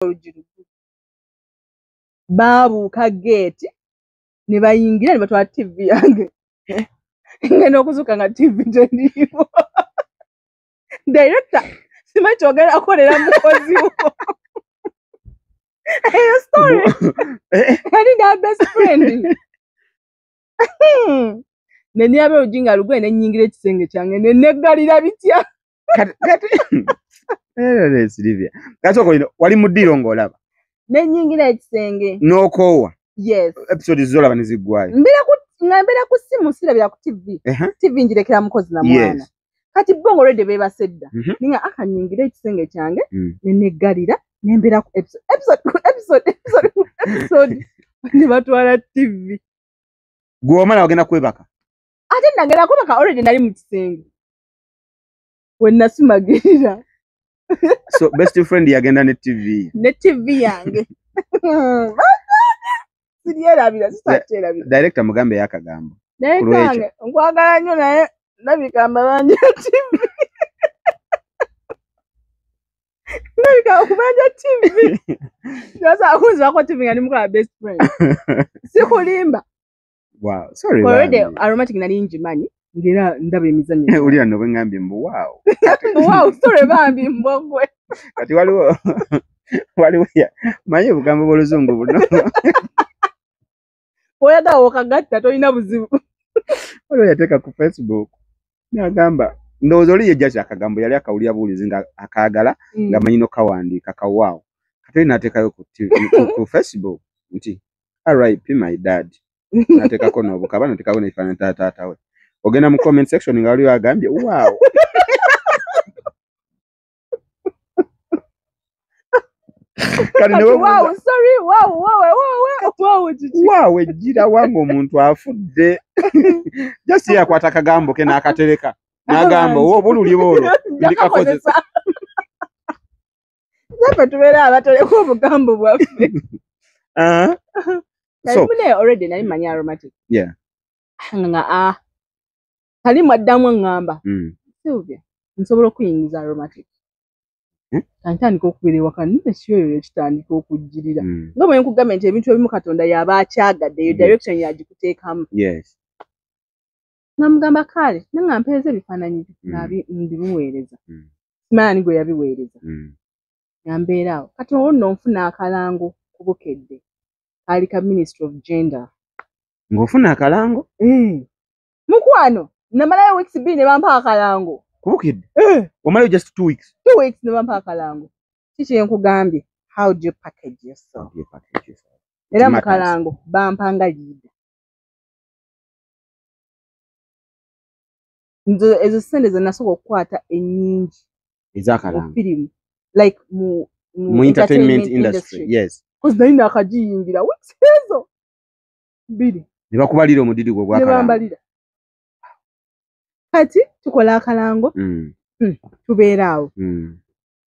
Oluggi luggule. Baabuuka geeti ne bayingira ne batwala TV yange. Ngenda okuzuuka nga TV teriiwo. Director, simanyi kyogenda kukolera mukozi wo. Eyo story yali nga best friend. Ne niraba oluggi nga lugwe, ne nnyingira ekisenge kyange ne neggalira bitya. Kati Silivia, kasooka olina wali mu ddiiro ng'olaba. Ne nnyingira ekisenge. N'okoowa. Yes. Episode zolaba ne ziggwayo. Nga mbeera ku ssimu, sirabira ku TV. TV ngirekera mukozi na mwana. Kati bo nga already beebase dda. Ninga aka nnyingira ekisenge kyange ne neggalira ne mbeera ku episode, episode, episode, episode, episode, ne batwala TV. Gwe wamala wagenda kwebaka? Ate nagenda kwebaka, already nali mu kisenge we nasumagirira. So best friend yagenda ne TV? Ne TV yange. Siryerabira, sisakyerabira. Director mugambe yakagambo. Naye Ku lwekyo. kange nkwagala nnyo, naye ndabika mbabanja TV, ndabika okubanja TV. Sasa kunzibako TV nga ndi mukola best friend, sikulimba. Wow, sorry. Already Bambi. Aromatic nali ngimanyi, ngera ndaba emizannyo. Ulira nno bwe ŋŋambye mbu wow. Wow, sorry bambi, mbogwe. Kati waliwo manyi obugambo bw'oluzungu buno. Oyagala okagatta, tolina buzibu. Waliwo yateeka ku Facebook n'agamba, ndowooza oli yejja kyakagambo yali akawulira buwulizi nga akaagala, nga manyi n'okawandiika kawaawo. Kati oli n'ateekayo ku TV, ku Facebook nti "RIP my dad", n'ateekako n'obukaba, n'ateekako n'ekifaananyi kya taata we. Ogenda mu comment section nga waliwo agambye "wow". Kati ne Kati weebuuza, wow, sorry, wow, kiki? Wow ejjira wange omuntu afudde? Just ye yakwata akagambo ke n'akatereka n'agamba oba oluliba olwo ndikakozesa. Ndikakozesa. Naffe tubeera abatereka obugambo bwaffe. So mune already nali manyi Aromatic. Nga ah, kali mwaddamu aŋŋamba, "Sylvia, nsobola okuyingiza Aromatic." Kantandika okubeera ewaka nne, ekyoyo ekitandika okujjirira. Nga bwe nkugambye nti ebintu ebimu Katonda yaba akyagadde, eyo direction yagikuteekamu. Nga mugamba kale, nange mpeereza ebifaananyi byo. Mbimuweereza. Simanyi ani gwe yabiweereza. Nga mbeera awo. Kati olwo nno nfuna akalango ku Bukedde, kaali ka Ministry of Gender. Ng'ofuna akalango? Mukwano, namalayo weeks 2 ne bampa akalango. Ku Bukedde? Omalayo just 2 weeks? 2 weeks ne bampa akalango. Kiki nkugambye, how do you package yourself? You package yourself. Era It mu matters. kalango bampanga leader. Nze ezo ssente ze nasooka okukwata ennyingi mu Ez'akalango. firimu, like mu Mu entertainment industry, yes. 'Cause nali nakagiyingira weeks ezo 2. Ne bakubalira omudidi gwe Ne ogw'akalango. bambalira. Kati tukola akalango, tubeera awo.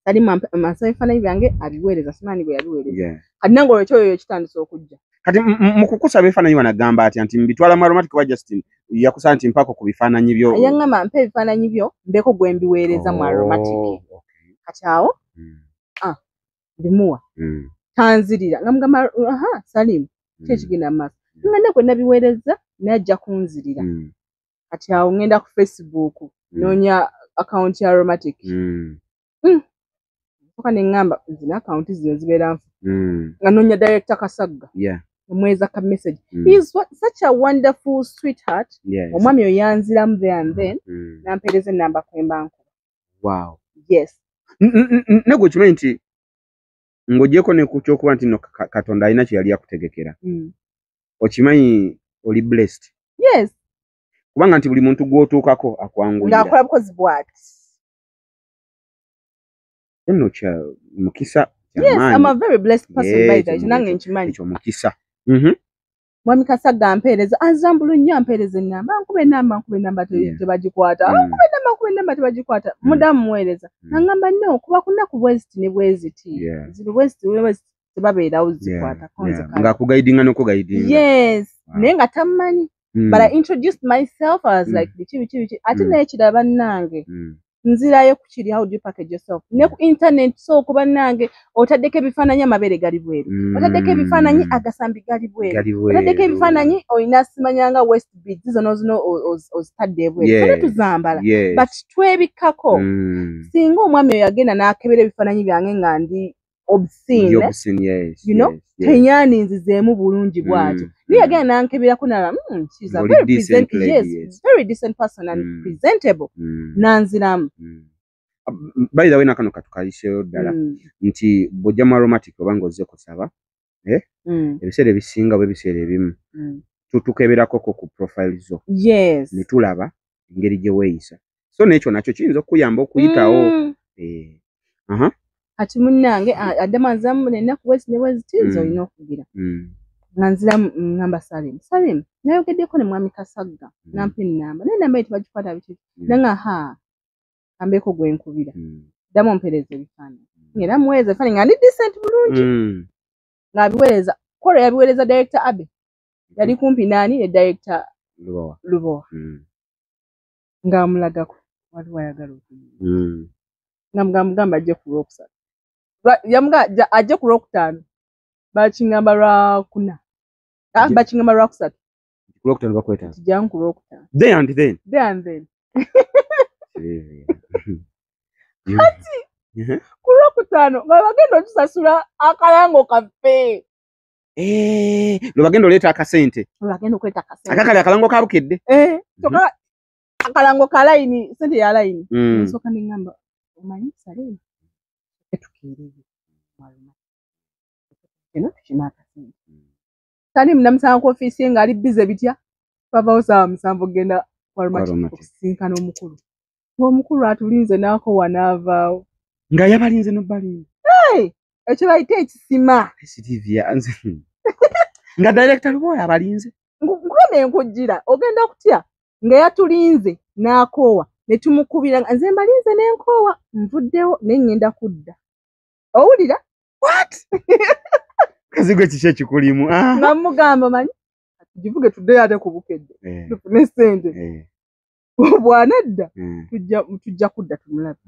Kali ansaba ebifaananyi byange, abiweereza, simanyi gwe yabiweereza. Kati nange olwo ekyoyo kitandise okujja. Kati mu kukusaba ebifaananyi wanagamba atya, nti mbitwala mu Aromatic oba Justin yakusaba nti mpako ku bifaananyi byo? Yaŋŋamba mpa ebifaananyi byo mbeeko gwe mbiweereza mu Aromatic. Oh, okay. Kati awo mbimuwa. Tanzirira nga mugamba, aha, Salim, ki ekigenda mu maaso? Nga nne gwe nabiweereza naye ajja kunzirira. Kati awo ŋŋenda ku Facebook, noonya akawunti ya Aromatic. Soka ne ŋŋamba zino akawunti zino zibeera nfu. Nga noonya Director Kasagga, omuweereza ka message. He is such a wonderful sweetheart. Omwami oyo yanziramu there and then, nampeereza enamba kwemba nkuba. Yes. Ne gwe okimanyi nti ng'ogyeko ne ku kyokuba nti nno Katonda alina kye yali akutegekera, okimanyi oli blessed? Yes. Kubanga nti buli muntu gw'otuukako akwanguyira. Ng'akola bukozi bw'ati. Nno kya mukisa. Yes, I'm a Kyamaanyi. very blessed person, by the way. Ekyo Nange nkimanyi. Ekyo mukisa. Mwami Kasagga ampeereza, anzambulu nnyo, ampeereza ennamba, nkuba ennamba, nkuba ennamba, tebagikwata. Nkuba ennamba, nkuba ennamba, tebagikwata. Muddamu muweereza. Naŋŋamba no, kuba ku nnaku bweziti ne bweziti, zino bweziti ne bweziti, tebabeerawo zikwatako nze kale. Ng'akuguidinga n'okuguidinga. Yes. Wow. Naye nga tammanyi. But I introduced myself. I was like, biki biki biki. Ate naye kirala bannange, Nzirayo ku kiri, how do you package yourself ne ku internet? So okuba nange otaddeko ebifaananyi, amabeere gali bweru, otaddeko ebifaananyi, agasambi gali bweru, otaddeko ebifaananyi, olina simanyanga waist beads zino zino ozitadde ebweru. Fena tuzambala, but twebikkako. Singa omwami oyo agenda n'akebera ebifaananyi byange nga ndi obscene, you know, tenyaninzizeemu bulungi bw'atyo. Naye yagenda nankeberako nala, she's a very present, yes, very decent person and presentable, nanziramu. By the way, nakano katukayiseeyo ddala nti bw'ojja mu aromatic oba ng'ozze kusaba, ebiseera ebisinga oba ebiseera ebimu tutukeberakoko ku profile zo ne tulaba engeri gye weeyisa, so n'ekyo nakyo kiyinza okukuyamba okuyitawo. Kati munnange addamu anziramu nennaku bwezi ne bwezi nze olina okugira nga nziramu ngamba Salim, Salim, nayogeddeko ne mwami Kasagga, nampa ennamba, naye ennamba ye tebagikwata biki. Nanga ha ambeeko gwe nkubira, ddamu ompeereza ebifaananyi. Era muweereza ebifaananyi nga ndi decent bulungi, ng'abiweereza kolo yabiweereza director Abe, yali kumpi naani ne director Lubowa, ng'amulagako waliwo ayagala okuyimba, nga mugamba ajje ku Lwokusatu, yamuga ajje ku Lwokutaano, bakingamba Lwakuna, bakingamba Lwakusatu, Lwokutaano bakwetaaga, jangu ku Lwokutaano. There and then. There and then. Kati ku Lwokutaano nga bagenda otusasula akalango kaffe. Lwe bagenda oleeta akasente. Lwe bagenda okuleeta akasente. Akakali akalango ka Bukedde. Kyokka akalango ka layini, sente ya layini. Nsooka ne ŋŋamba, omanyi Salim, tukeereyo eno tukima akasente. Salim namusanga ku ofiisi ye ng'ali bize bitya, twavaawo 7:00 okugenda okusisinkana omukulu. Ng'omukulu atulinze n'akowa n'avaawo. Nga yabalinze n'obalinze. Ekyo bayita ekisima. Nga director Lubowa abalinze. Nkugambye nkujjira, ogenda kutya nga yatulinze n'akoowa ne tumukubira nze mbalinze n'enkoowa nvuddewo naye ŋŋenda kudda. Owulira? What? Kazigo kiki ekikulimu? Nga mugamba manyi tugivuge tuddeyo ate ku Bukedde tufune ssente. Bw'anadda tujja kudda tumulabe.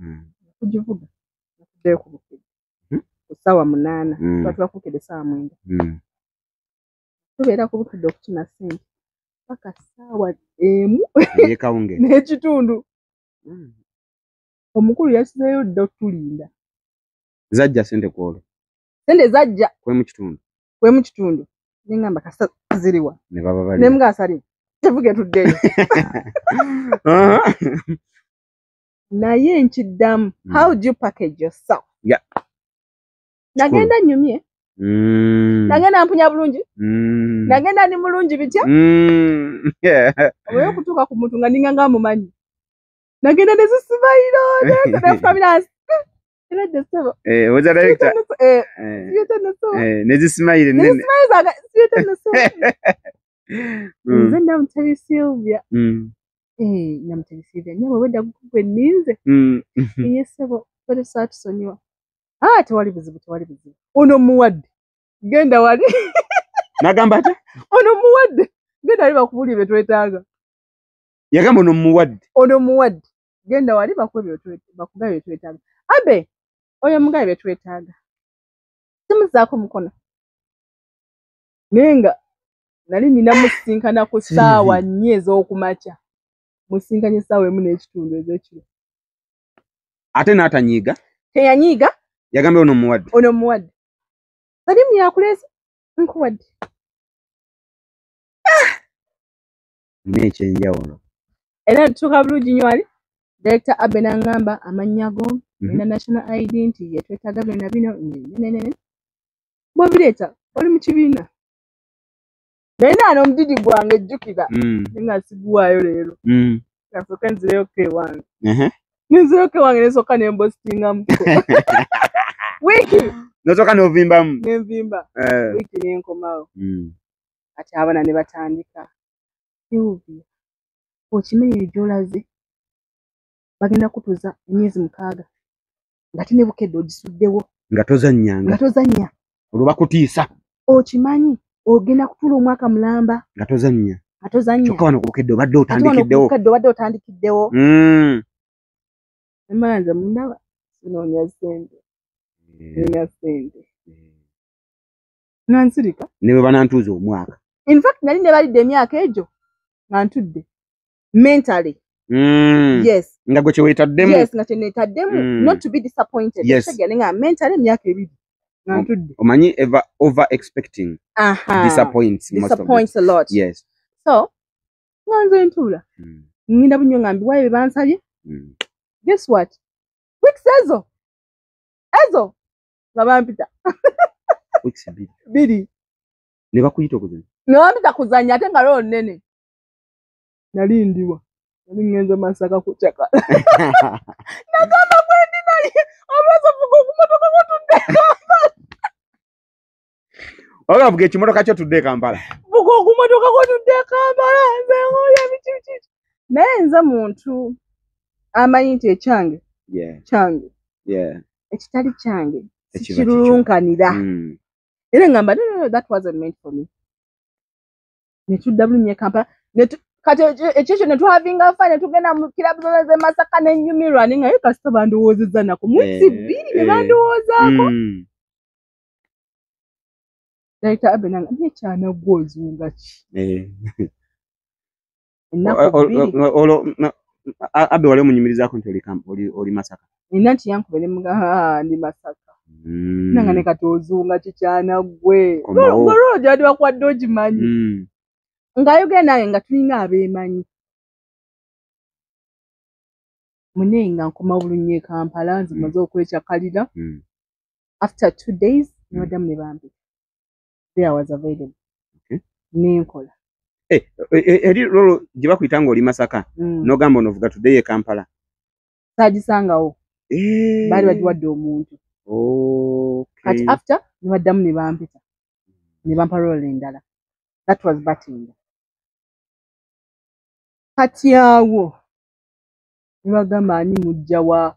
Tugivuga tuddeyo ku Bukedde ku 8:00, tuba tuba ku Bukedde 9:00. Tubeera ku Bukedde okukima ssente paka 1:30 n'ekitundu. Omukulu yasizeeyo dda otulinda. Zajja ssente ku olwo? Ssente zajja. Kwemu kitundu? Kwemu kitundu. Ne ŋŋamba kasita ziriwa. Ne baba bali. Ne mugamba Salim, tuvuge tuddeyo. Naye nkiddamu, how do you package yourself? Nagenda nnyumye. Nagenda mpunya bulungi. Nagenda ndi mulungi bitya. Oba okutuuka ku muntu nga ninga nga mumanyi. Nagenda ne zisimayiro, nefukamira nsi. Oza director. Ne zisimayire nene. Nze Namutebi Sylvia. Namutebi Sylvia. Nyabo wedda gwe nninze. Ye ssebo, bale saatusonyiwa. Tewali buzibu, tewali buzibu. Ono muwadde. Genda wali. Nagamba atya? Ono muwadde. Genda wali bakubuulire bye twetaaga. Yagamba ono muwadde. Ono muwadde. Genda wali bakuwe bakugabe bye twetaaga. Abe, oyo mugabe bye twetaaga. Simuzaako mukono. Naye nga nali nina musinkana ku 4:00 ez'okumakya. Musinkanye 1:15 ez'ekiro. Ate n'atanyiiga? Teyanyiiga. Yagambye ono muwadde. Ono muwadde. Salimu yakuleese nkuwadde. Nina ekyenjawulo. Era tutuuka bulungi nnyo wali. Director Abe n'angamba amannya go, olina national ID nti ye twetaaga byonna bino, nene. Bw'obireeta oli mu kibiina. Naye naano omudidi gwange jjukira. Nga siguwaayo leero. Nasooka nzireyoko ewange. Nzireyoko ewange ne nsooka ne mbositingamu. Wiiki. Nosooka n'ovimbamu. Ne nvimba. Wiiki ne nkomawo. Ate abaana ne batandika. Sylvia, okimanyi eyo gy'olaze bagenda kutuza emyezi 6 nga te ne Bukedde ogisuddewo. Nga tozannyanga. Nga tozannya. Olwo bakutiisa. Okimanyi ogenda kutuula omwaka mulamba. Nga tozannya. Nga tozannya. Kyokka wano ku Bukedde obadde otandikiddewo. Ate wano ku Bukedde obadde otandikiddewo. Emanze mundaba sinoonya ssente, nina ssente. Nga nsirika. Ne bwe banantuuza omwaka. In fact nali nebalidde emyaka egyo nga ntudde mentally. Yes. Nga gwe kyeweetaddemu. Yes, nga kyeneetaddemu. Not to be disappointed. Yes. Nga mentally emyaka 2 nga ntudde. Omanyi over expecting disappoints most of disappoints a lot. Yes. So nga nze ntuula. Ngenda bunyo nga mbiwayo bye bansabye. Guess what? Weeks ezo. Ezo nga bampita. Weeks 2. Ne bakuyita okuzannya. Ne bampita kuzannya ate nga lwo nnene. Nali ndiwa. Nali ngenze Masaka kucakala. Nagamba gwe ndi naye. Olweza vuga okumotoka kotudde Kampala. Oba vuga ekimotoka kyo tudde Kampala. Vuga okumotoka kotudde Kampala. Nze ng'oya biki biki. Naye nze muntu amanyi nti ekyange. Kyange. Ekitali kyange. Sikirulunkanira. Era ngamba no, that wasn't meant for me. Ne tudda bulungi e Kampala. Kati ekyo ne tuhavinga fun ne tugenda mu kilabu zonna z'e Masaka ne nnyumirwa ne nga kasita bandowoozezza nako. Mu nsi 2 ne bandowoozaako. Director Abe nanga naye kyana ggwe ozunga ki? Ennaku 2. Abe wali omunyumirizaako nti oli Masaka. Nina nti yankuba ne mugamba ndi Masaka. Nanga ne kati ozunga ki kyana ggwe? Olwo gyali bakwadde ogimanyi. Ng'ayogera nange nga tulinga abeemanyi. Munne nga nkoma bulungi e Kampala nze mmaze okwekyakalira. After 2 days ne baddamu ne bampita. There was available. Nenkola. Eri lolo gye bakuyita ng'oli Masaka n'ogamba onovuga tuddeyo e Kampala. Saagisangawo. Baali bagiwadde omuntu. Kati after ne baddamu ne bampita. Ne bampa role endala. That was Batinga. Kati awo ne bagamba ani mujja wa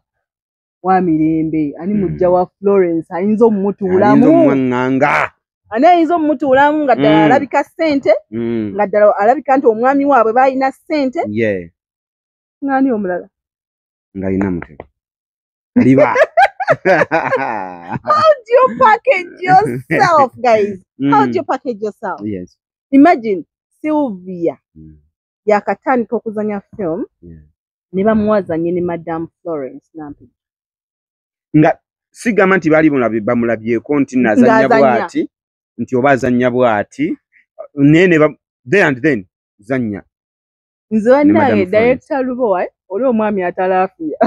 Mirembe, ani mujja wa Florence, ayinza ommutuulamu. Ayinza omwaŋŋanga. Ani ayinza ommutuulamu nga ddala alabika ssente, nga ddala alabika nti omwami waabwe baalina ssente. Ng'ani omulala? Ng'alina mutego. Aliba. How do you package yourself, guys? How do you package yourself? Yes. Imagine Sylvia yakatandika okuzannya film ne bamuwazanye ne Madam Florence Nampi. Nga sigamba nti baali bamulabyeko nti nazannya bw'ati, nti oba azannya bw'ati, naye there and then zannya. Nze bannange Director Lubowa oli omwami atalaafiya.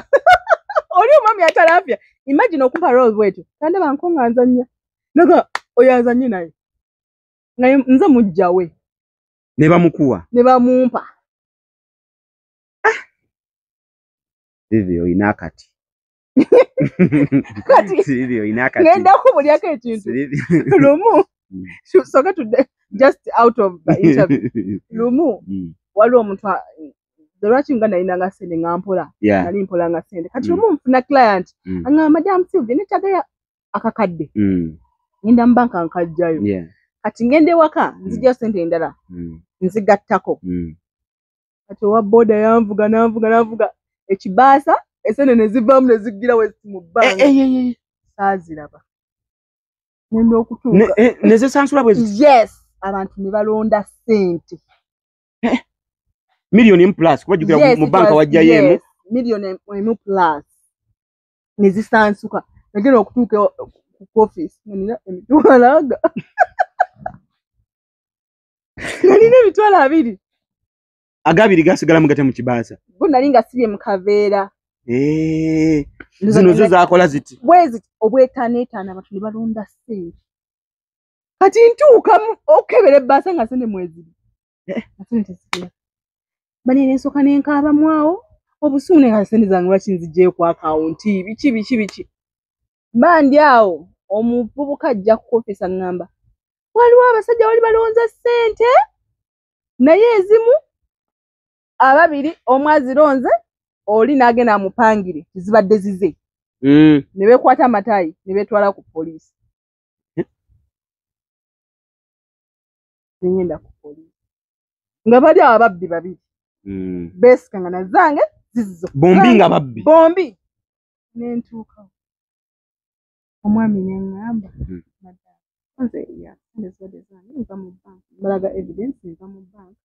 Oli omwami atalaafiya. Imagine okumpa role bw'etyo. Tandaba nko nga nzannya. Naga oyo azannye naye. Nga nze mujja we. Ne bamukuwa. Ne bamumpa. Vivi olina akati. Kati Vivi olina akati. Ngenda kubulyako ekintu. Lumu. Soka tudde just out of the interview. Lumu. Waliwo omuntu lwaki nga nalinanga ssente nga mpola. Nali mpola nga ssente. Kati lumu nfuna client. Angamba Madam Sylvia neetagayo akakadde. Ngenda mu banka nkajjayo. Kati ngenda ewaka nzigyayo ssente endala. Nzigattako. Kati owa boda yanvuga nanvuga nanvuga ekibaasa essente ne zivaamu ne ziggira we mu bbanga. Saaziraba. Ngenda okutuuka. Ne zisansula bwe ziti? Yes. Abantu ne balonda ssente. Million M plus kuba jjukira mu banka wajjayo emu. Million M plus. Ne zisansuka. Nagenda okutuuka ku office nga nina emitwalo aga. Nga nina emitwalo 2. Agabiri gasigalamu gate mu kibaasa. Bo nali nga sibye mu kaveera. Zino zo zaakola ziti. Bwe ziti obwetaneetaana abantu ne balonda ssente. Kati ntuuka okukebera ebbaasa nga ssente mweziri. Nga ssente tezigera. Bane ne nsooka ne nkaabamu awo obusungu nga ssente zange lwaki nzigyeyo ku akawunti biki biki biki. Mba ndi awo omuvubuka ajja ku office aŋŋamba waliwo abasajja bali balonze ssente naye ezimu ababiri omu azironze oli n'agenda amupangire zibadde zize. Ne beekwata amataayi ne beetwala ku poliisi. Ne ngenda ku poliisi. Nga bali awo ababbi babiri. Beesikangana zange zizo. Bombi nga babbi. Bombi. Nentuukawo, omwami neŋŋamba, "Nze ya sente zibadde zange, nva mu bank, mbalaga evidence, nva mu bank,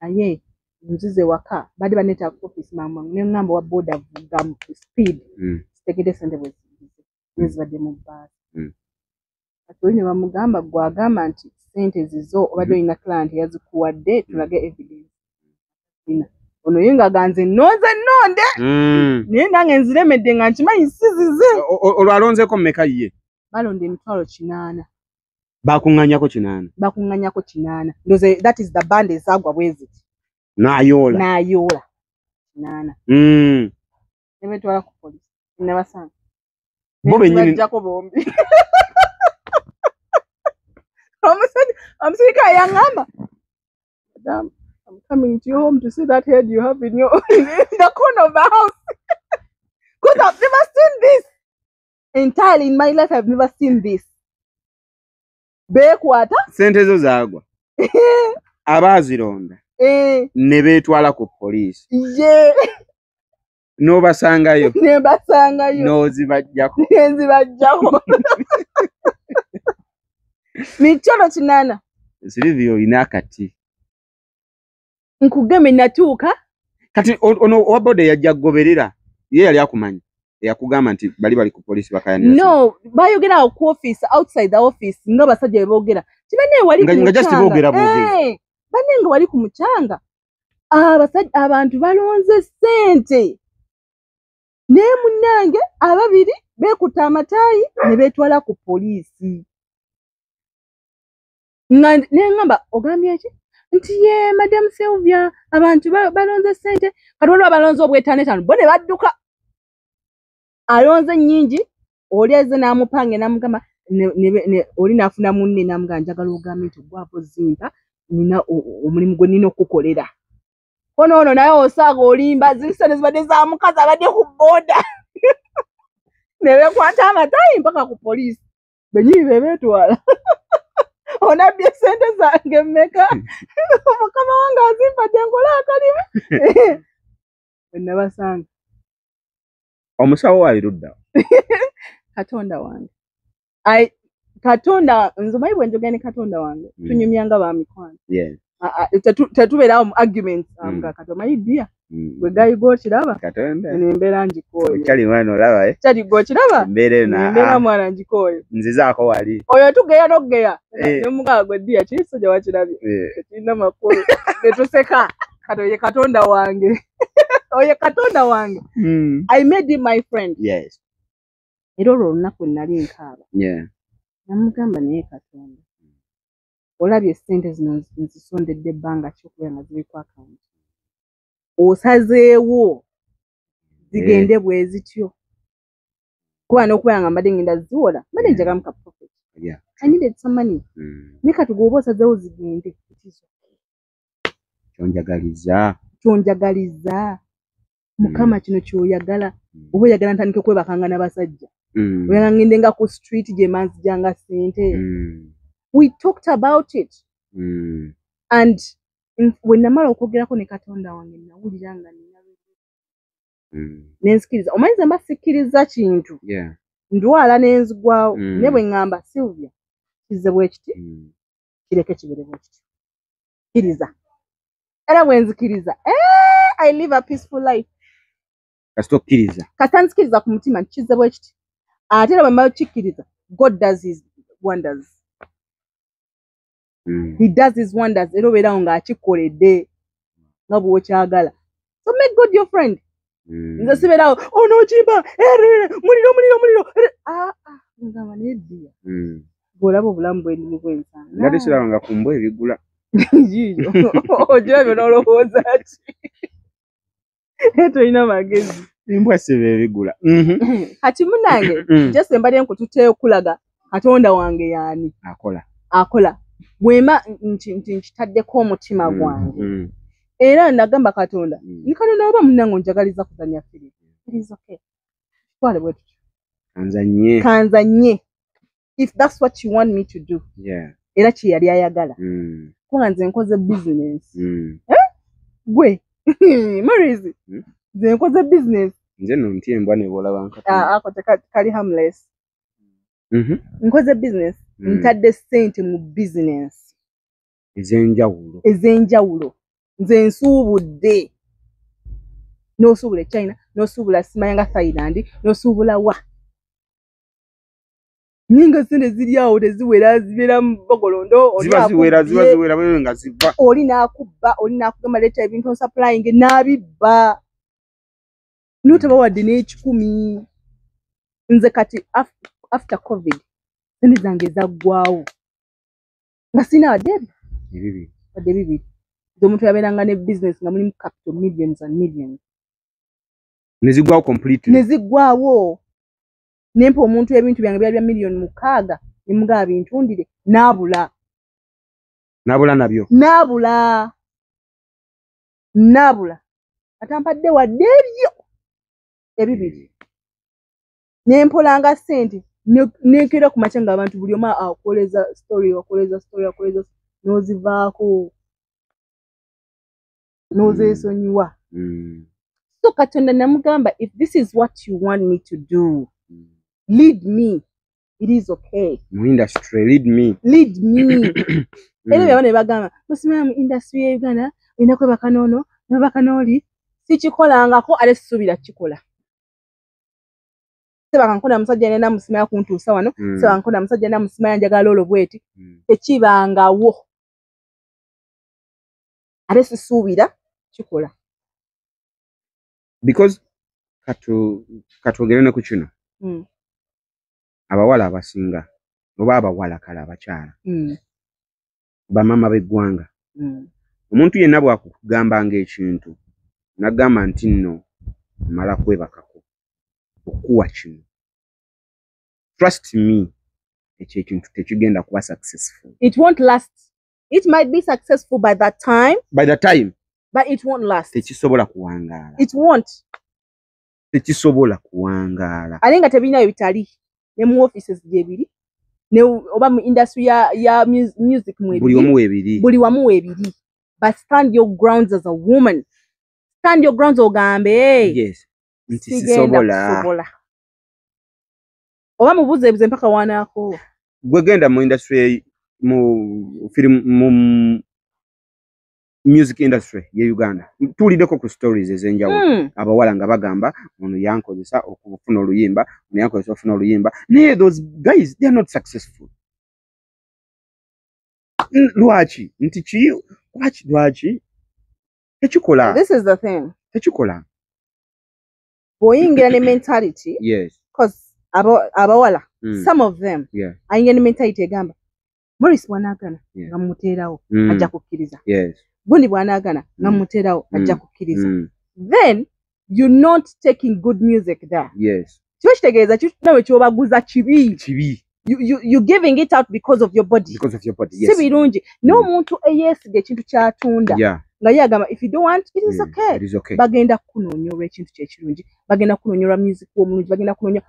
naye nzize waka, badde baneetaaga ku office mangu mangu." Neŋŋamba wa boda, "Vuga mu speed, sitegedde sente bwe zigize, naye zibadde mu bbaasi." Kati oli ne bamugamba, "Gwe agamba nti sente zizo, obadde olina client yazikuwadde, tulage evidence." Ina ono ye nga ganze nnonze nnonde, naye nange nziremedde nga nkimanyi si zize. Olwo alonzeeko mmeka ye? Balonda 800,000. Bakuŋŋaanyako 800? Bakuŋŋanyako 800, ndoze that is the band ezaagwa bwe ziti. N'ayoola. N'ayoola 800, ne betwala ku poliisi, nabasanga. Bo bennyini? Bajjako bombi. Omusajja omusirikale yaŋŋamba, "Madam, I'm coming to your home to see that head you have in the corner of the house, because I've never seen this entirely in my life. I've never seen this." Beekwata. Sente zo zaagwa, abaazironda ne beetwala ku poliisi. Ye. N'obasangayo? Ne basangayo. N'ozibajjako? Nenzibajjako 800,000. Silivia, olina akati. Nkugeme natuuka. Kati ono owa boda yajja kugoberera, ye yali akumanyi eyakugamba nti bali ku poliisi bakayanira? No, bayogera awo ku office, outside the office, nga basajja bwe boogera ti banne wali ku Nga just mucanga. boogera bwogezi. Eh, banne nga wali ku mucanga, abasajja abantu balonze ssente, naye munnange ababiri beekutta amataayi ne beetwala ku poliisi. Nga neŋŋamba, "Ogambye ki?" Nti, "Ye Madam Sylvia, abantu balonze ssente." Kati waliwo abalonze obwetaano etaano, bo ne badduka. Alonze nnyingi, oli azze n'amupange n'amugamba oli n'afuna munne n'amugamba, "Njagala ogambe nti gwavo zimpa, nina omulimu gwe nina okukukolera." Kono ono naye osaaga olimba, ziri sente zibadde za mukazi abadde ku booda. Ne beekwata amataayi mpaka ku poliisi, bennyini be beetwala. "Onabbye sente zange mmeka? Mukama wange azimpadde nkole akalimu." Bwe nabasanga. Omusawo wali ludda? Katonda wange. Katonda, nze omanyi bwe njogera ne Katonda wange, tunyumya nga ba mikwano. Ah, ah, tetubeerawo mu arguments. Nga kati omanyi ddiya, gwe gayi g'okiraba. Katonda. Eno embeera ngikooye. Okyali mwana, olaba, eh? Kyali g'okiraba. Embeera eno. Embeera ah, mwana ngikooye. Nzizaako wali. Oyo tugeya n'okugeya. Eh. Nemugaa gwe ddiya, kiri kisajja wakirabye, tekirina makulu, ne tuseka. Kati oye Katonda wange, oye Katonda wange. I made him my friend. Era olwo olunaku nali nkaaba, namugamba, "Naye Katonda, olabye essente zino nzisondedde ebbanga ki okubeera nga ziri ku akawunti, osazeewo zigende bwe zityo, kuba n'okubeera nga mbadde ngenda ziwola, mbadde njagalamu ka profit. I needed some money. Naye kati gweoba osazeewo zigende, it is okay." Kyonjagaliza. Kyonjagaliza Mukama, kino kyoyagala. Oba oyagala ntandike kwebakanga n'abasajja, oyagala ngende nga ku street gye manzijanga ssente?" We talked about it, and bwe namala okwogerako ne Katonda wange, nawulira nga nina nenzikiriza. Omanyi nze mba sikkiriza kintu, ndwala nenzigwawo. Naye bwe ŋŋamba, "Sylvia, kizze bwe kiti, kireke kibeere bwe kityo, kkiriza," era bwe nzikiriza, eh, I live a peaceful life. Kasita okkiriza. Kasita nzikiriza ku mutima nti kizze bwe kiti, ate era bwe mmala okukikkiriza, God does his wonders. He does his wonders, era obeerawo ng'akikoledde nga bw'okyagala. So make God your friend. Nze sibeerawo onookimpa muliro muliro muliro ere." Ah, ah, ngamba, "Naye ddiya, bw'olaba obulamu bwendimu bwensanga." Nga tesirabanga ku mbwa ebigula. Yiiyo ogirabye n'olowooza ki? Tolina magezi. Embwa siba ebigula. Kati munange, just mbadde nkututte okulaga Katonda wange yaani. Akola. Akola bwema nti nkitaddeko omutima gwange. Era nagamba Katonda, ni Katonda, oba munnange onjagaliza kuzannya firimu, it is okay, twale bwe tutyo. Kanzanye. Kanzanye if that's what you want me to do. Era kye yali ayagala, kuba nze nkoze business. Gwe Maurice, nze nkoze business. Nze nno ntya embwa ne bw'olaba nkatono. Ah, ako kali harmless. Nkoze business. Ntadde ssente mu business ez'enjawulo. Ez'enjawulo. Nze nsuubudde, n'osuubula e China, n'osuubula simanya nga Thailand, n'osuubula wa, naye nga ssente ziri awo teziwera, zibeera mu bogolondo. Oli Ziba ziwera, ziba akubbye, ziwera bwe nga ziva. Oli n'akubba, oli n'akugamba leeta ebintu onsupplying, n'abibba n'otaba wadde n'ekikumi. Nze kati after COVID sente zange zaggwawo nga sina wadde Ebibi. wadde bibiri. Nze omuntu yabeeranga ne business nga mulimu capital millions and millions, Ne ziggwawo completely. Ne ziggwawo. Nempa omuntu ebintu byange byali bya 6 million, ne mugaba bintundire, n'abula. N'abula nabyo. N'abula, n'abula, atampadde wadde ebyo ebibiri. Nempolanga ssente, nenkera ku makya nga abantu buli omu akoleza story, akoleza story, akoleza, n'ozivaako n'ozeesonyiwa. So Katonda namugamba, if this is what you want me to do, lead me, it is okay. Mu industry, lead me. Lead me. Era byabana ne bagamba musimanya mu industry ya Uganda olina kwebaka n'ono, nebaka n'oli. Sikikolangako ate sisuubira kikola. Sebaka nkola musajja nena musimanya kuntuusa wano. Sebaka nkola musajja nena musimanya njagala olwo bweti. Tekibangawo ate sisuubira kikola. Because katwogere ne ku kino, abawala abasinga oba abawala kale abakyala, bamama b'eggwanga, omuntu yenna bw'akugambanga ekintu n'agamba nti nno mala kwebakako okuwa kino, trust me, ekyo ekintu tekigenda kuba successful. It won't last. It might be successful by that time, by the time, but it won't last. Tekisobola kuwangaala. It won't. Tekisobola kuwangaala. Ate nga tebirina bitali ne mu offices gyebiri ne oba mu industry ya music Buli mwebiri. omu weebiri. Buli wamu weebiri. But stand your grounds as a woman, stand your grounds, ogambe, "Hey, Yes, nti sigenda sisobola." kusobola. Oba mubuzeebuze mpaka wanaakoowa. Gwe genda mu industry, mu film, mu music industry ye Uganda, tuwuliddeko ku stories ez'enjawulo, abawala nga bagamba ono yankozesa okufuna oluyimba, ono yankozesa okufuna oluyimba, naye those guys, they are not successful. Lwaki nti ki, lwaki tekikola? This is the thing. Tekikola. Bw'oyingira ne mentality, cause abawala, some of them, ayingira ne mentality egamba Morris bw'anaagana nga mmuteerawo, ajja kukkiriza. Gundi bw'anaagana nga mmuteerawo, ajja kukkiriza. Then you're not taking good music there. Kiba kitegeeza nawe kyobaguza kibi. Kibi. You giving it out because of your body. Because of your body, Si yes. birungi. N'omuntu eyeesiga ekintu ky'atunda, nga ye agamba if you don't want it, is okay. It is okay. Bagenda kukunoonya olw'ekintu kyekirungi, bagenda kunoonya olwa music w'omulungi, bagenda kunoonya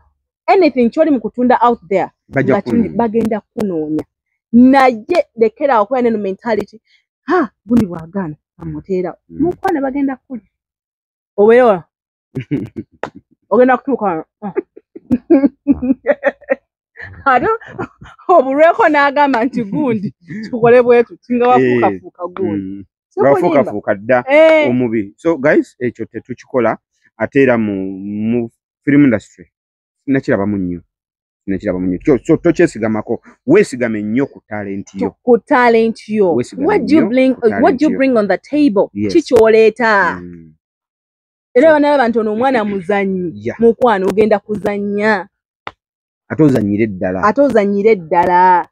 anything ky'oli mu kutunda out there. Bajja Nga kirungi, kunoonya. Bagenda kunoonya. Naye lekera okubeera neno mentality, ha, gundi bw'agaana amuteerawo, mukwana bagenda kulya obeera ogenda kutuuka wano. Ah. Ate obulweko n'agamba nti gundi tukole bwe tuti nga wafuukafuuka gundi. Sikulimba. Wafuukafuuka dda omubi. So guys, ekyo tetukikola. Ate era mu film industry nakirabamu nnyo, nakirabamu nnyo. So tokyesigamako, weesigame nnyo ku talent yo. Ku talent yo. Weesigame What do you nnyo bring, ku talent what do you yo. bring on the table? Yes. Ki ky'oleeta? Era banalaba nti ono omwana muzannyi. Mukwano, ogenda kuzannya. Ate ozannyire ddala. Ate ozannyire ddala.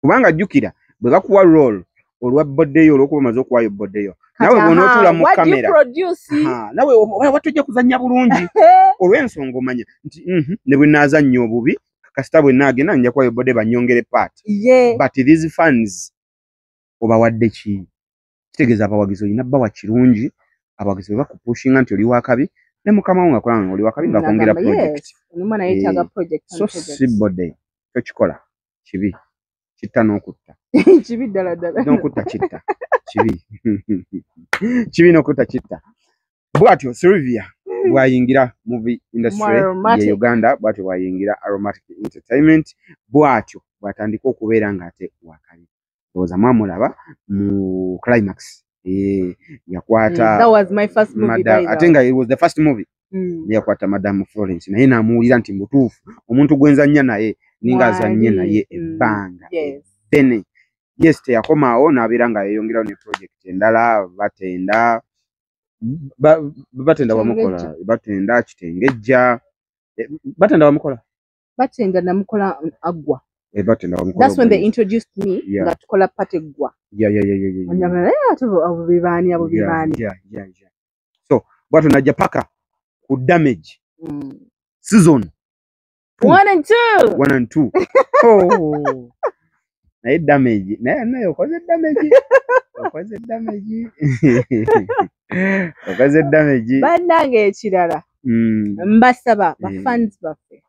Kubanga jjukira bwe bakuwa role olwa body yo, olwokuba omaze okuwaayo body yo, nawe bw'onootula mu What do you kamera, produce? Nawe oba tojja kuzannya bulungi olw'ensonga omanya nti ne bwe naazannya obubi, kasita bwe naagenda nja kuwayo body bannyongere part. But these fans obawadde ki? Kitegeeza abawagizi olina bawa kirungi. Abawagizi bwe bakupushinga nti oli wakabi, ne mukama wo nga kulanga nga oli wakabi, nga kwongera Nagamba, project. Yes. Ono omwana yeetaaga project and So project. si body tokikola, kibi, kitta n'okutta. Kibi ddala ddala. N'okutta kitta, kibi, kibi n'okutta kitta. Bw'atyo Sylvia. Bw'ayingira movie industry ye Uganda, bw'atyo bw'ayingira Aromatic Entertainment, bw'atyo bw'atandika okubeera ng'ate wakabi. Ndowooza mwamulaba mu Climax. Yakwata That was my first movie. Ate nga it was the first movie. Yakwata Madam Florence, naye n'amuwulira nti mutuufu omuntu gwenzannya naye ninga azannye naye ebbanga ddene. Yes, teyakomaawo n'abeera nga yeeyongerawo ne project endala. Batenda, Batenda wamukola, Batenda, Kitengejja, Batenda wamukola. Batenda namukola Agwa. Batenda wamukola. That's when they introduced me, nga tukola part Eggwa. Abo bebaani, abo bebaani? So bwatyo najja paka ku Damage season 1 and 2. 1 and 2. Oh, naye Damage, naye okoze Damage, okoze Damage, okoze Damage. Bannange, ekirala, mbasaba bafans baffe,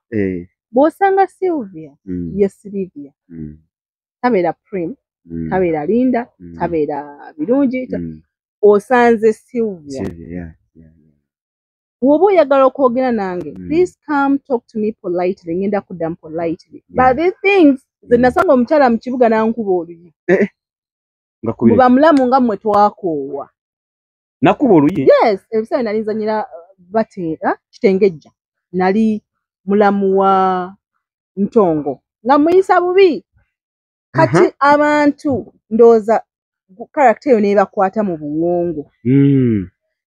bw'osanga Sylvia, ye Sylvia, tabeera Prim, tabeera Linda, tabeera Birungi, osanze Sylvia. Bw'oba oyagala okwogera nange, please come talk to me politely. Ngenda kuddamu politely. But the things nze nasanga omukyala mu kibuga n'ankuba oluyi. Buba mulamu nga mmwe twakoowa. Nakuba oluyi? Yes, ebiseera nali nzanyira Batera Kitengejja, nali mulamu wa Ntongo nga muyisa bubi. Kati abantu ndowooza character eyo neebakwata mu buwongo.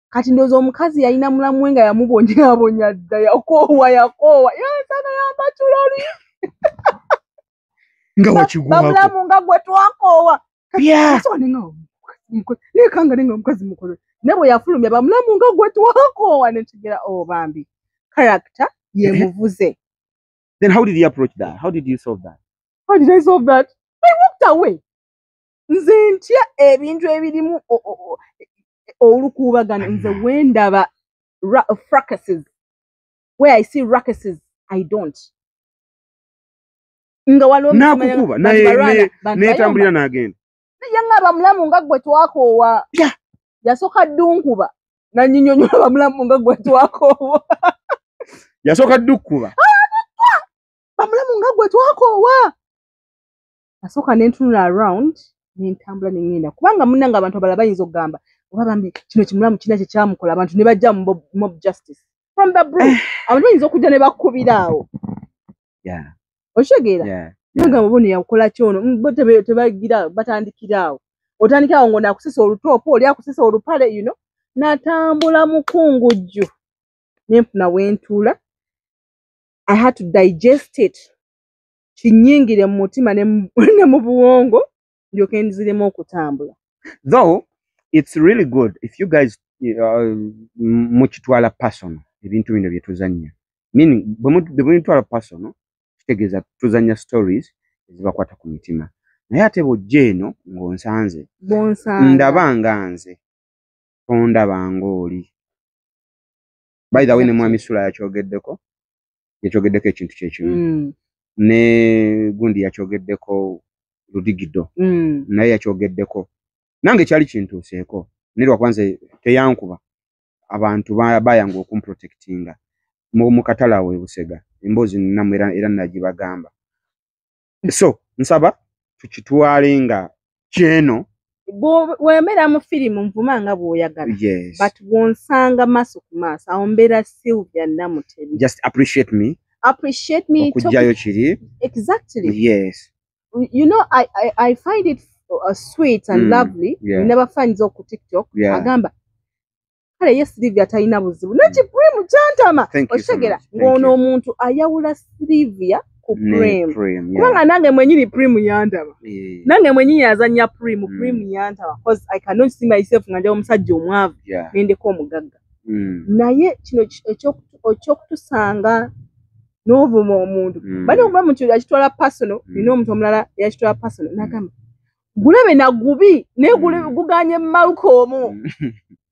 Kati ndowooza omukazi yalina mulamu we nga yamubonyaabonya dda, yakoowa, yakoowa, yansanga yambatula oluyi. Nga wakigwako. Bamulamu nga gwe twakoowa. Nekanga nenga omukazi mukolo, naye bwe yafulumya bamulamu nga gwe twakoowa, netegera, oh bambi, character yemuvuze. Then how did you approach that? How did you solve that? How did I solve that? I walked away. Nze ntya ebintu ebirimu olukuubagano. Nze wendaba fracases, where I see racases, I don't. Nga waliwo Nakukuba netambulira n'agenda. Yangaba mulamu nga gwe twakoowa. Yasooka ddunkuba nanyinyonyola bamulamu nga gwe twakoowa. Yasooka ddukuba. Bamulamu nga gwe twakoowa. Nasooka nentunula around, nentambula nengenda, kubanga munnange abantu abalala bayinza okugamba oba bambi kino kimulamu kina kye kyamukola, abantu ne bajja mu mob justice from the blue. Abantu bayinza okujja ne bakkubira awo. Okitegeera? Nagamba bono yakola kyono, bo tebagira, batandikira awo, otandikira awo ng'ono akusisa olutoopo, oli akusisa olupale. Natambula mukungujju nenfuna wentuula. I had to digest it, kinyingire mu mutima ne mu buwongo, ndyoke nziremu okutambula. Though it's really good if you guys mukitwala personal ebintu bino bye tuzannya, meaning bwe mubitwala personal, kitegeeza tuzannya stories ezibakwata ku mitima. Naye ate bw'ojja eno ng'onsanze, ndaba nga nze, tondaba ng'oli. By the way, ne Mwami Sula yakyogeddeko, yakyogeddeko ekintu kyekimu. Ne gundi yakyogeddeko, Ludigido naye yakyogeddeko. Nange kyali kintuuseeko, naye lwakuba nze teyankuba, abantu bayanga okumprotectinga mu katale awo e Busega. Emboozi nammwe era nagibagamba. So nsaba tukitwale nga kyeno. Wembeera mu firimu nvuma nga bw'oyagala, but bw'onsanga maaso ku maaso, awo mbeera Sylvia Namutebi. Just appreciate me. Appreciate me. Okugjayo kiri. Exactly. Yes. I find it sweet and lovely. Never finds ku TikTok agamba kale ye Sylvia talina buzibu neki Prim kyantama. Okitegeera ng'ono omuntu ayawula Sylvia ku Prim, kubanga nange mwenyini Prim yantama, nange mwenyini azannya Prim. Prim yantama because I cannot see myself nga nja omusajja omwavu nendeko omugagga. Naye kino ekyokutusanga n'ovuma omuntu, bali okuba muntu yakitwala personal, nina omuntu omulala yakitwala personal nagamba gulabe nagubi naye guganye Malcolm.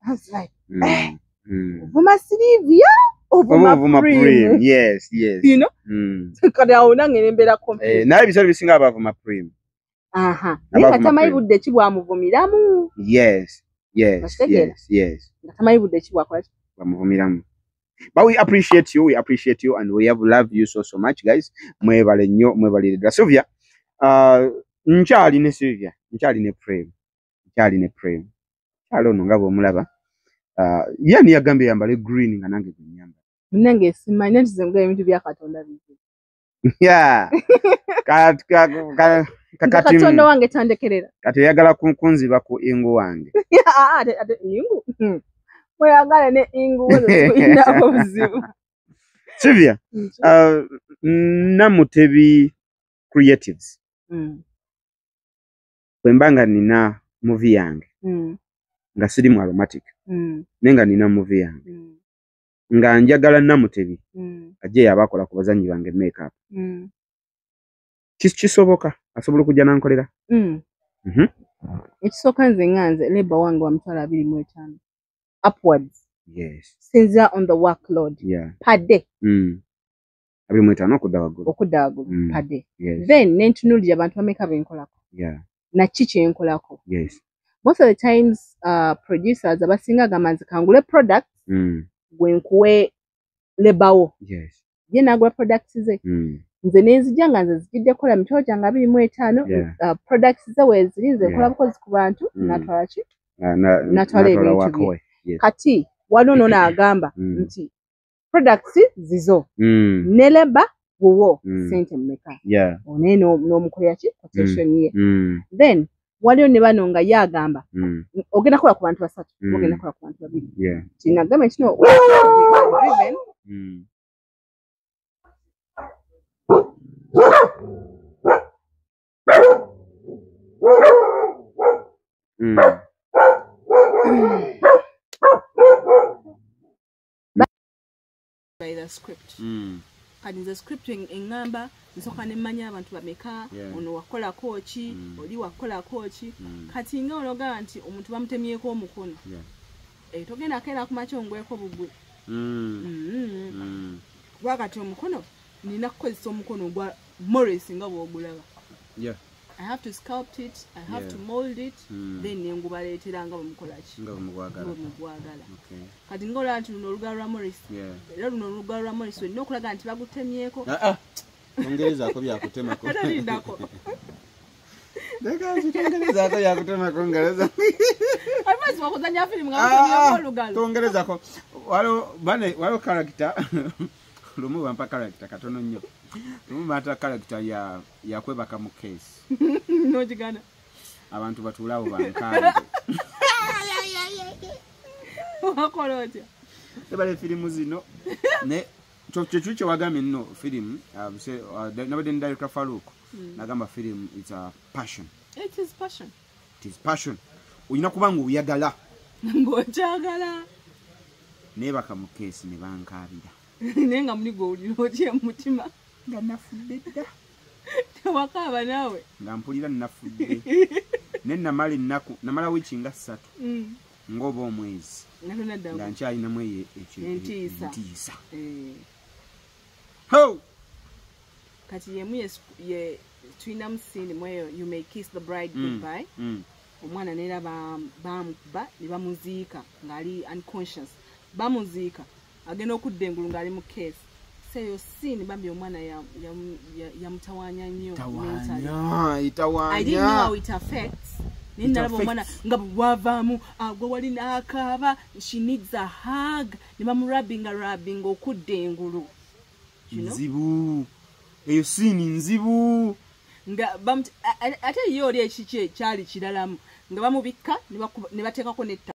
I was like, ovuma Sylvia, ovuma Prim. Yes. Kati awo nange nembeera confused. Naye ebiseera ebisinga abavuma Prim. Naye nga tamanyi budde ki bwamuvumiramu. Yes. Nga tamanyi budde ki bwakola ki bwamuvumiramu. But we appreciate you, we appreciate you, and we have loved you so so much, guys. Mwebale nnyo, mwebalire ddala. Sylvia, nkyali ne Sylvia, nkyali ne Prem, nkyali ne Prem. Kyali ono nga bw'omulaba. Yani yagambye yambale green nga nange gwe nnyambala. Munange simanyi nti nze mbwa ebintu bya Katonda bizibu. Yeah. Kakati Katonda wange tandekerera. Kati oyagala kunziba ku ingu wange. Ate ingu. Oyagala ne ingu tulina obuzibu. Sylvia, Namutebi Creatives. Bwe mba nga nina movie yange. Nga siri mu aromatic. Naye nga nina movie yange. Nga njagala Namutebi. Ajje yabakola ku bazannyi bange makeup. Kisoboka asobola okujja nankolera. Ekisooka nze nga nze labor wange wa 25,000 upwards. Yes. Since on the workload. Yeah. Per day. 25 okudda waggulu. Okudda waggulu per day. Yes. Then nentunuulira abantu bameka benkolako. Yeah. Na ki kye nkolako. Yes. Most of the times producers abasinga agamba nze kangule products gwe nkuwe labor wo. Yes. Ye nagula products ze. Nze nenzijja nga nze zijjidde kukola mitwalo gyange 25, Yeah. Products ze weeziri nze nkola Yeah. bukozi ku bantu natwala ki? Natwala ebintu wako. bye. Yes. Kati waliwo ono n'agamba nti products zizo ne labor wuwo sente mmeka. Yeah. Onaye n'omukolera ki? Quotation ye. Then waliwo ne bano nga ye agamba ogenda kukola ku bantu basatu, ogenda kukola ku bantu babiri. Yeah. Kinagamba kino driven. By the script. Kati nze script engamba nsooka ne mmanya abantu bameka, ono wakolako ki, oli wakolako ki. Kati nga ologamba nti omuntu bamutemyeko omukono. Togenda keera ku makya ongweko bugwe. Kuba kati omukono nina kukozesa omukono gwa Morris nga bw'ogulaba. Yeah. I have to sculpt it, I have to mold it, then nengubaleetera nga bwemukola ki? Nga bwemugwagala. Nga bwemugwagala. Okay. Kati ng'olaba nti luno olugalo lwa Morris. Yeah. Era luno olugalo lwa Morris olina okulaga nti bagutemyeko. Ongerezaako byakutemako. Talindako. Leka nti tongerezaako byakutemako ngereza. Always wakuzannya firimu nga bagutemyeko olugalo. Tongerezaako. Waliwo character lumu bampa character katono nnyo. Lumu bampa character ya kwebaka mu case. N'ogigana. Abantu batuulaawo bankange. Wakola otya? Ebale firimu zino ne kyo kye wagambye nno firimu, nabadde ne Director Farouk nagamba firimu it's a passion. It is passion. It is passion. Olina kuba ng'oyagala. Ng'okyagala. Neebaka mu case ne bankaabira. Naye nga muli gw'owulira otya mu mutima? Nga nafudde dda. Tewakaaba naawe? Nga mpulira nafudde. Ne namala ennaku, namala wiiki nga 3. Ng'oba omwezi. Nga nkyalinamu eyo Entiisa. Entiisa. Ho! Kati yemu ye tulinamu scene mweyo you may kiss the bride goodbye. Omwana neera bamukuba ne bamuziika ng'ali unconscious. Bamuziika agenda okudda engulu ng'ali mu case. Seyo scene bambi omwana yamutawaanya nnyo. Itawaanya. I didn't know how it affects. Naye nalaba omwana nga bwavaamu agwa wali n'akaaba, she needs a hug, ne bamurabinga rabinga okudda engulu. You know? Nzibu. Eyo scene nzibu. Nga ate ye oli ekiki ekyali kiralamu nga bamubikka ne bateekako n'ettaka.